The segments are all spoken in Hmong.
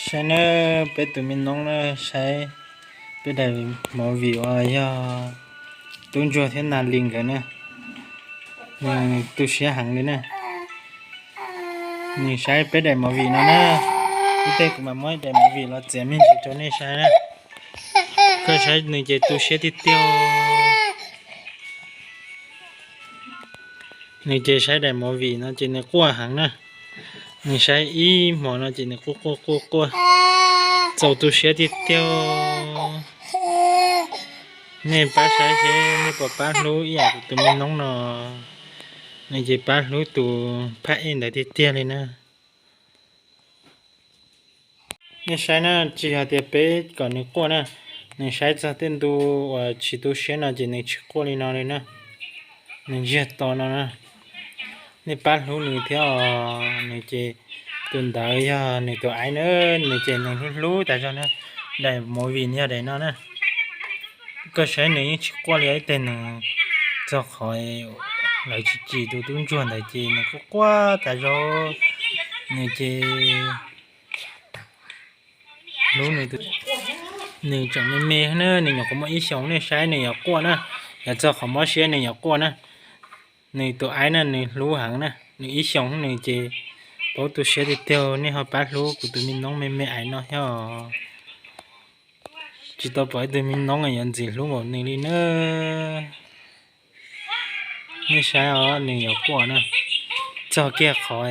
Saib na, peb tus me noob na, saib peb daim movie uas yog Tub Ntsuag thiab Nas Lis nkawd na, nws tu siab heev li na. Nws saib peb daim movie no na, ib teg kuv mam muab daim movie los txiav me ntsis rau nej saib na. Koj saib nws ces tu siab tiag tiag. Nws ces saib daim movie no ces nws quaj heev na. Nws saib ib hmo no ces nws quaj quaj quaj quaj, txaus tu siab tiag tiag. Nej pab saib seb nej puas pab hlub ib yam kuv tus me noob no. Nws ces pab hlub tus phab ej ntawd tiag tiag li na. Nej saib na, tsis yog tias peb kom nws quaj na, nws saib txog tej ntu uas tsis tu siab no ces nws tsis quaj li no li na. Nws ntsiag to no na. Nej pab hlub nws thiab os. Nws ces tus ntawd yog nws tus aib na, nws ces nws hlub hlub tas zog na. Daim movie yog daim no na. Koj saib nws yeej tsis quaj li ib teg, nws txog qhov lawv tsis tsim tus tub ntsuag ntawd ces nws quaj quaj tas zog. Nws ces hlub nws tus, nws tseem me me na, nws nyuam qhuav muaj ib xyoos, nej saib nws yuav quaj na, yuav txog qhov mob siab nws yuav quaj na. Nws tus aib na nws hlub heev na, nws ib xyoos nws ces paub tu siab tiag tiag. Nej ho pab hlub kuv tus me noob me me aib no thiab os. Tsis tau pom ib tug me noob yuav ntxim hlub npaum nws li na. Nej saib os, nws yuav quaj na, txog kiag qhov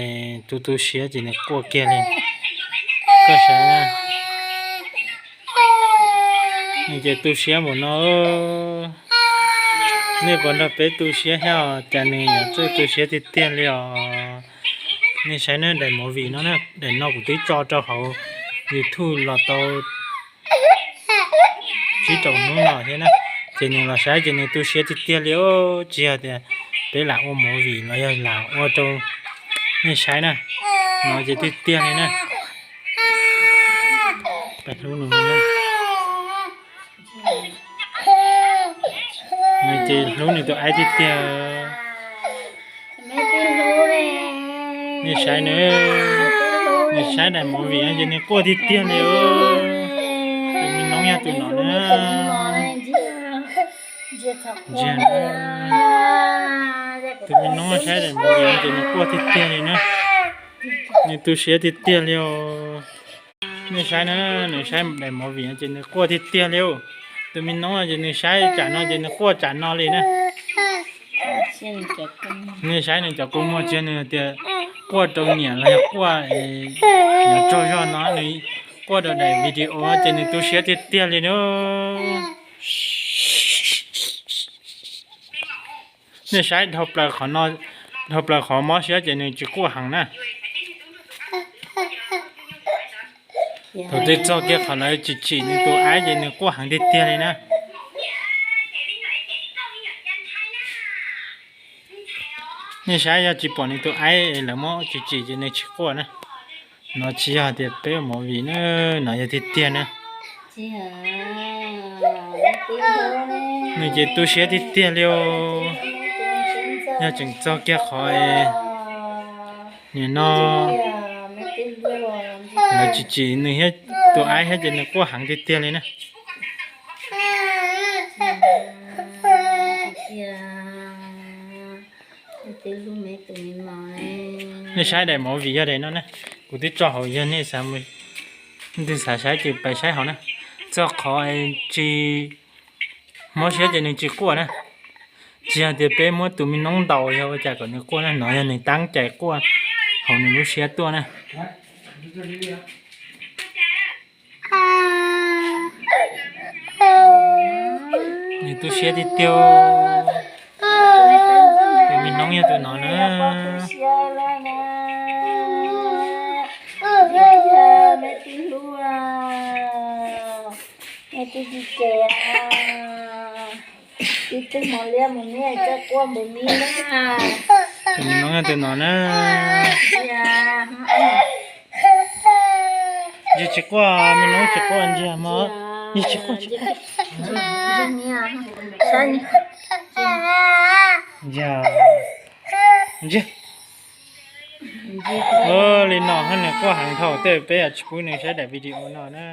tu tu siab ces nws quaj kiag li. Koj saib na, nws ces tu siab npaum no. Nej puas nrog peb tu siab thiab os? Cas nws yuav txawj tu siab tiag tiag li os. Nej saib na, daim movie no na, daim no kuv twb tso rau hauv YouTube los tau tsib rau hnub no thiab na. Ces nws los saib ces nws tu siab tiag tiag li os. Tsis yog tias peb lam ua movie los yog lam ua rau nej saib na, no ces tiag tiag li na. Peb hlub nws na. Nws ces hlub nws tus aib tiag tiag. Nej saib na, nws saib daim movie no ces nws quaj tiag tiag li os. Tus me noob yog tus no na. Tus me noob saib daim movie no ces nws quaj tiag tiag li na. Nws tu siab tiag tiag li os. Nej saib na, nws saib daim movie no ces nws quaj tiag tiag li os. Tus me noob no ces nws saib tsam no ces nws quaj tsam no li na. Nej saib nws cov kua muag, tsis yog nws tias quaj rau niam los yog quaj yuav tsaug zog no, nws quaj rau daim video ces nws tu siab tiag tiag li na. Nej saib dhau plaws qhov no, dhau plaws qhov mob siab ces nws tsis quaj heev na. Thaum twg txog kiag qhov lawv tsis tsim nws tus aib ces nws quaj heev tiag tiag li na. Nej saib, yog tsis pom nws tus aib lawv muab tsis tsim ces nws tsis quaj na. No tsis yog tias peb ua movie na, no yog tiag tiag na. Nws ces tu siab tiag tiag li os. Yog tseem txog kiag qhov nim no lawv tsis tsim nws thiab tus aib thiab ces nws quaj heev tiag tiag li na. Nej saib daim movie yog daim no na, kuv twb tso hauv, yog nej xav mus, leej twg xav saib ces pais saib hauv na. Txog qhov tsis mob siab ces nws tsis quaj na. Tsis yog tias peb muab tus me noob ntaus yog ua cas kom nws quaj na, no yog nws tab cai quaj hauv nws lub siab tuaj na. Nws tu siab tiag tiag. Tus me noob yog tus no na. Tus me noob yog tus no na. Ntsia tsis quaj, me noob tsis quaj, ntsia mog. Ntsia tsis quaj, tsis quaj. Ntsia, ntsia. Li no hos nws quaj heev dhau tej, peb yuav tsis pub nws saib daim video no na.